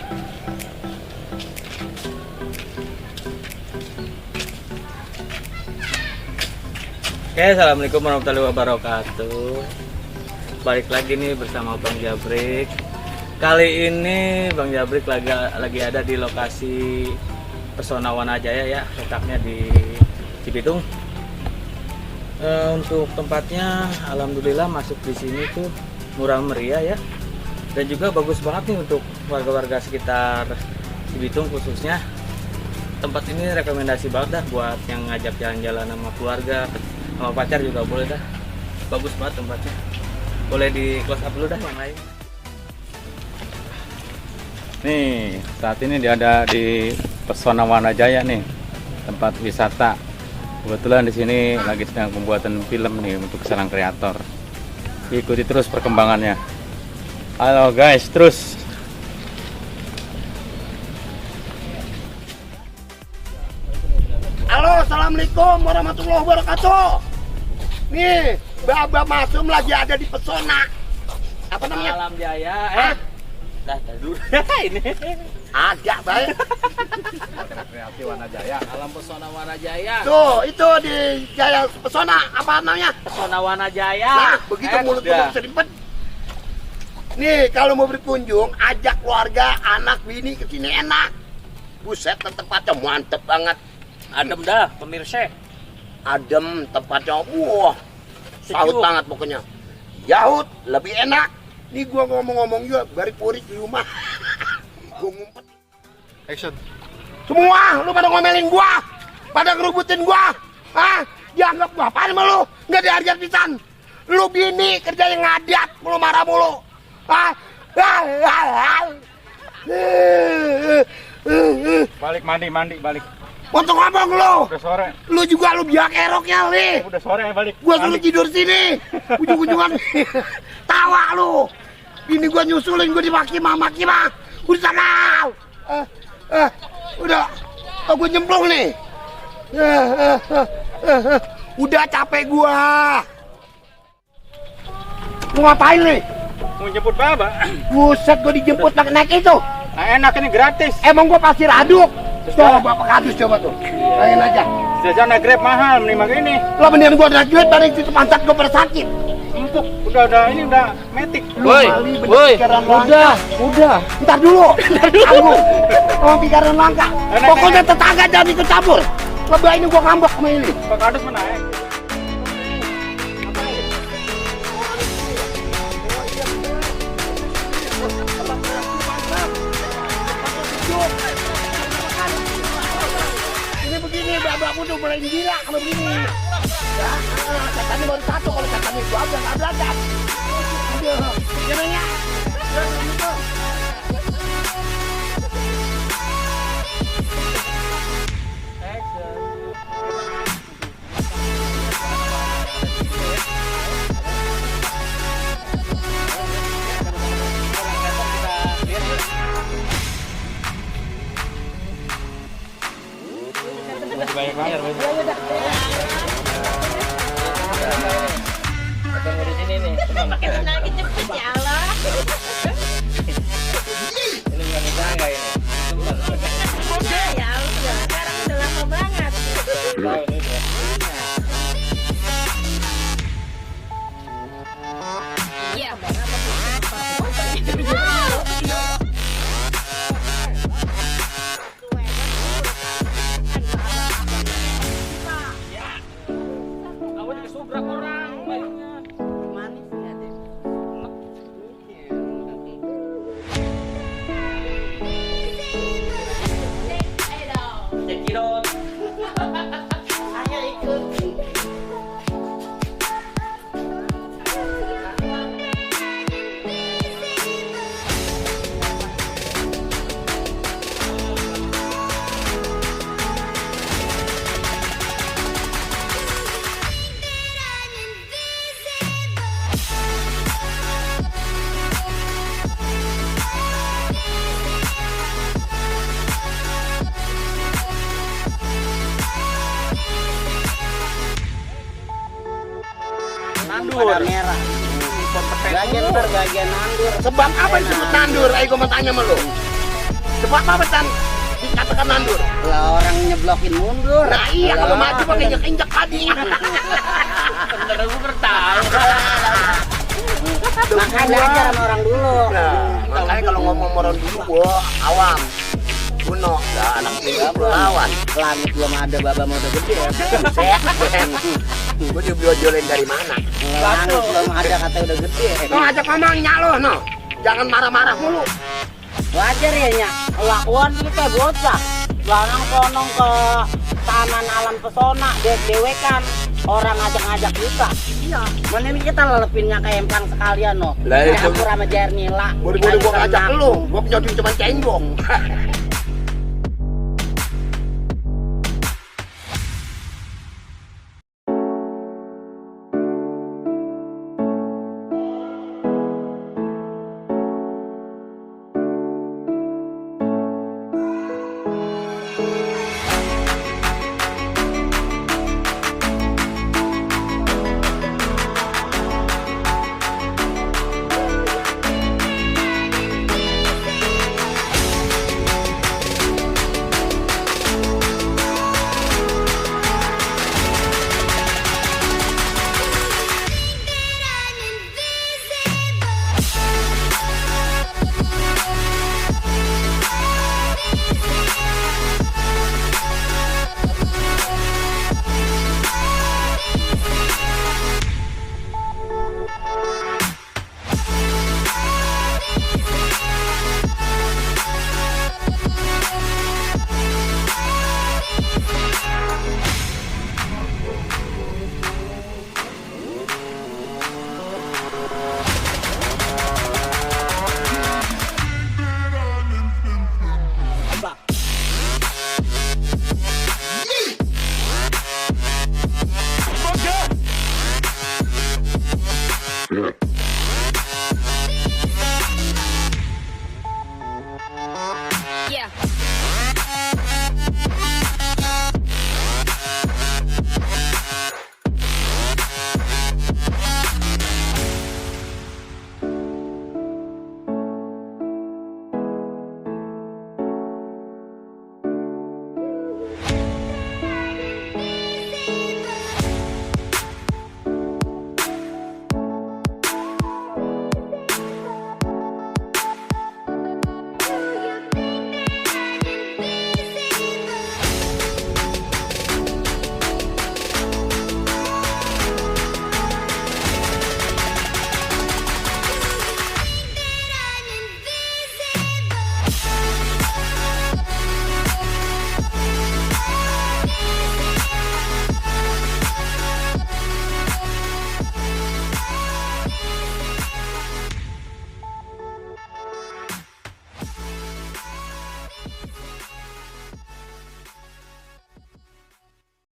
Oke, assalamualaikum warahmatullahi wabarakatuh. Balik lagi nih bersama Bang Jabrik. Kali ini Bang Jabrik lagi ada di lokasi Pesona Wanajaya ya, letaknya di Cibitung. Untuk tempatnya, alhamdulillah masuk di sini tuh murah meriah ya, dan juga bagus banget nih untuk warga-warga sekitar Cibitung khususnya. Tempat ini rekomendasi banget dah buat yang ngajak jalan-jalan sama keluarga, sama pacar juga boleh dah. Bagus banget tempatnya. Boleh di close up dulu dah yang lain. Nih, saat ini dia ada di Pesona Wanajaya nih, tempat wisata. Kebetulan di sini lagi sedang pembuatan film nih untuk seorang kreator. Ikuti terus perkembangannya. Halo guys, terus. Halo, assalamualaikum warahmatullahi wabarakatuh. Nih, Baba Masum lagi ada di Pesona. Apa namanya? Alam Jaya. Dah dulu. Ini. Agak baik. Kreatif Wanajaya. Alam Pesona Wanajaya. Tuh, itu di Jaya Pesona. Apa namanya? Pesona Wanajaya. Nah, begitu mulut Dah. bisa dipet. Nih, kalau mau berkunjung, ajak keluarga, anak, bini ke sini enak. Buset, tempatnya mantep banget. Adem dah, pemirsa. Adem tempatnya, wah, saut Sejuk. banget pokoknya. Yahut, lebih enak. Nih gua ngomong-ngomong juga, bari purik di rumah. Gua ngumpet. Action. Semua, lu pada ngomelin gua, pada ngerubutin gua. Hah? Dianggap gua apaan sama lu? Nggak dihargai pisan. Lu bini kerja yang ngadat, mulu marah mulu. Hah? Balik mandi balik. Untuk ngomong lu. Udah sore. Lu juga lu biak eroknya nih. Udah sore balik. Gua suruh tidur sini. Ujung-ujungan tawa lu. Ini gua nyusulin, gua dimaki mama mah. Udah sana. Udah. Oh, gua nyemplung nih. Udah capek gua. Lu ngapain nih? Mau jemput Baba. Buset, gua dijemput pakai naik itu. Nah, enak ini gratis. Emang gua pasir aduk. Coba pakai adus coba tuh. Lain aja. Jajan naik Grab mahal nih ini. Lah mendingan gua naik duit dari situ pantat gua pada sakit. Empuk, udah ini udah metik. Woi, udah. Ntar dulu. Tanggung. Mau pikiran langka. Pokoknya tetangga jangan ikut campur. Lebih ini gua ngambek sama ini. Pak Kardus mana ya? Ini begini, babakku tuh mulai gila kalau begini. Ya, catanya baru satu, kalau catanya dua udah nggak belajar. Aduh, gimana? Banyak banget. Ketemu di sini nih. Pakai tenang cepet ya Allah. Ini bukan tetangga ini. Ya udah, sekarang udah lama banget. Iya. Awal kesubrak orang baiknya. Manis ya deh. Cekidot. Ayo ikut. Nandur. Merah. Bagian nandur. Sebab apa disebut nandur? Ayo gua mau tanya sama lu. Sebab apa Tan? Dikatakan mandur. Lah orang nyeblokin mundur. Nah iya kalau maju pakai injek-injek tadi. Bener gue bertahu. Makanya belajar sama orang dulu. Nah, makanya kalau ngomong orang dulu gua awam. Kuno, lah anak ini lawan. Langit belum ada, baba mau udah gede ya. Gua dijual-jualin dari mana? Langit belum ada, kata udah gede. Lo ngajak ngomongnya lo, no. Jangan marah-marah mulu. Wajar ya, Nyak. Lakuan ini kayak bocah. Barang sonong ke taman alam pesona, dewekan. Orang ngajak-ngajak kita. Iya. Mana ini kita lelepinnya ke empang sekalian, no. Lah, itu- Campur sama Jernila. Boleh-boleh gua ngajak lu. Gua punya duit cuma cenggong.